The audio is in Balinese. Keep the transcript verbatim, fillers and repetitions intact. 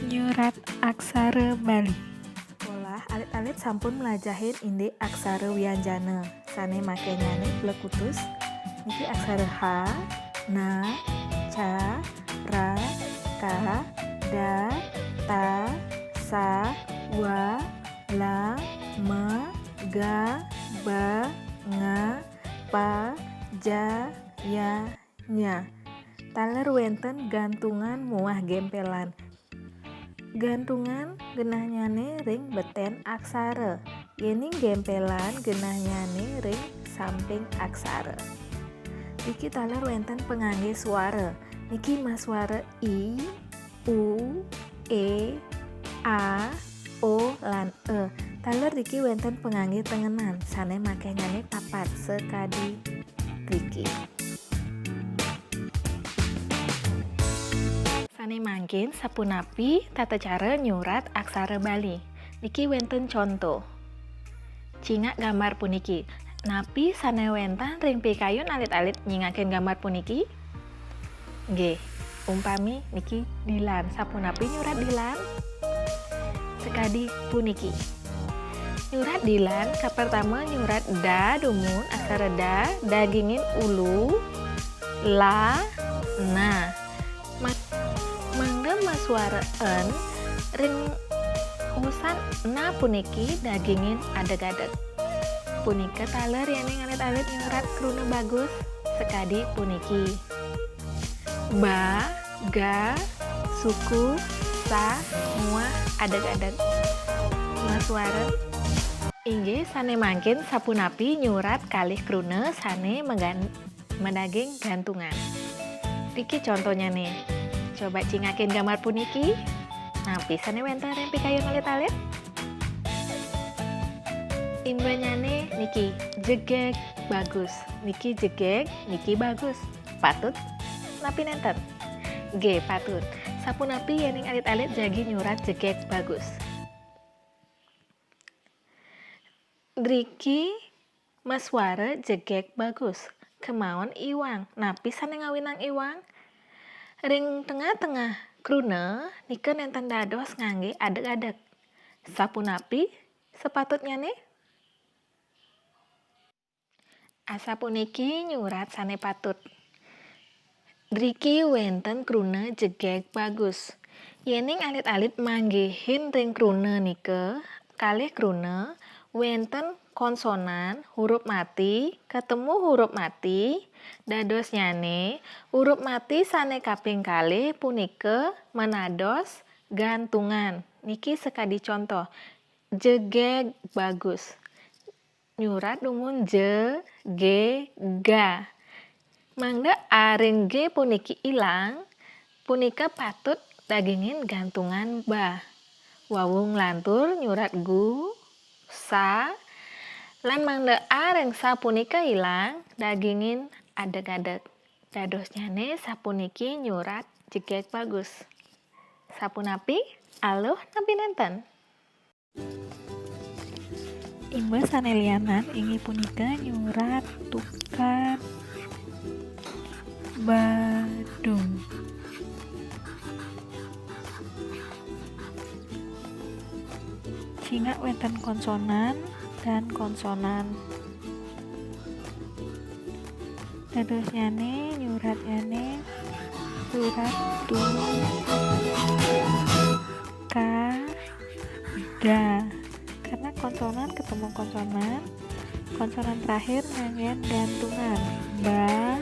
Nyurat aksara Bali. Polah, alit-alit sampun mlajahin indik aksara wianjana. Sane makenyane plekutus. Niki aksara ha, na, ca, ra, ka, da, ta, sa, wa, la, ma, ga, ba, nga, pa, ja, ya, nya. Taler wenten gantungan muah gempelan. Gantungan genahnyane ring beten aksara. Yening gempelan genahnyane ring samping aksara. Niki taler wenten pangangge suara. Niki masuara i, u, e, a, o, lan e. Taler niki wenten pangangge tengenan, sane makenyane papat sakadi niki. Sane mangkin sapunapi tata cara nyurat aksara Bali. Niki wenten conto. Cingak gambar puniki. Napi sane wenten ring pikayun alit-alit nyingakin gambar puniki? Nggih, umpami niki dilan. Sapunapi nyurat dilan? Sakadi puniki. Nyurat dilan, kapertama nyurat da dumun, aksara da, dagingin ulu, la, na. Ma-, mangda masuara en, ring wusan na puniki dagingin adeg-adeg. Punika taler yening alit-alit nyurat kruna bagus, sakadi puniki. Ba, ga, suku, sa, muah, adeg-adeg. Masuara. Inggih, sane mangkin sapunapi nyurat kalih kruna sane magan-, madaging gantungan. Niki contonyane. Coba cingakin gambar puniki. Napi sane wenten ring pikayun alit-alit? Imbanyane niki jegeg bagus. Niki jegeg, niki bagus. Patut? Napi nenten? Nggih, patut. Sapunapi yening alit-alit jagi nyurat jegeg bagus? Driki masuara jegeg bagus. Kemaon iwang. Napi sane ngawinang iwang? Ring tengah-tengah kruna nika nenten dados ngangge adeg-adeg. Sapunapi sapatutnyane? Asapuniki nyurat sane patut. Driki wenten kruna jegeg bagus. Yening alit-alit manggihin ring kruna nika, kalih kruna, wenten konsonan, huruf mati, katemu huruf mati, dadosnyane, huruf mati sane kaping kalih punika manados gantungan. Niki sakadi contoh, jegeg bagus. Nyurat dumun je, ge, ga. Mangda a ring ge puniki ilang, punika patut dagingin gantungan ba. Wau nglantur nyurat gu, sa, lan mangda a ring sa punika ilang, dagingin adeg-adeg. Dadosnyane sapuniki nyurat jegeg bagus. Sapunapi? Aluh napi nenten? Imbah sane lianan inggih punika nyurat tukad Badung. Cingak wenten konsonan dan konsonan. Dadosnyane nyuratnyane surat tu ka da. Karena konsonan ketemu konsonan, konsonan terakhir nganggen gantungan. Ba,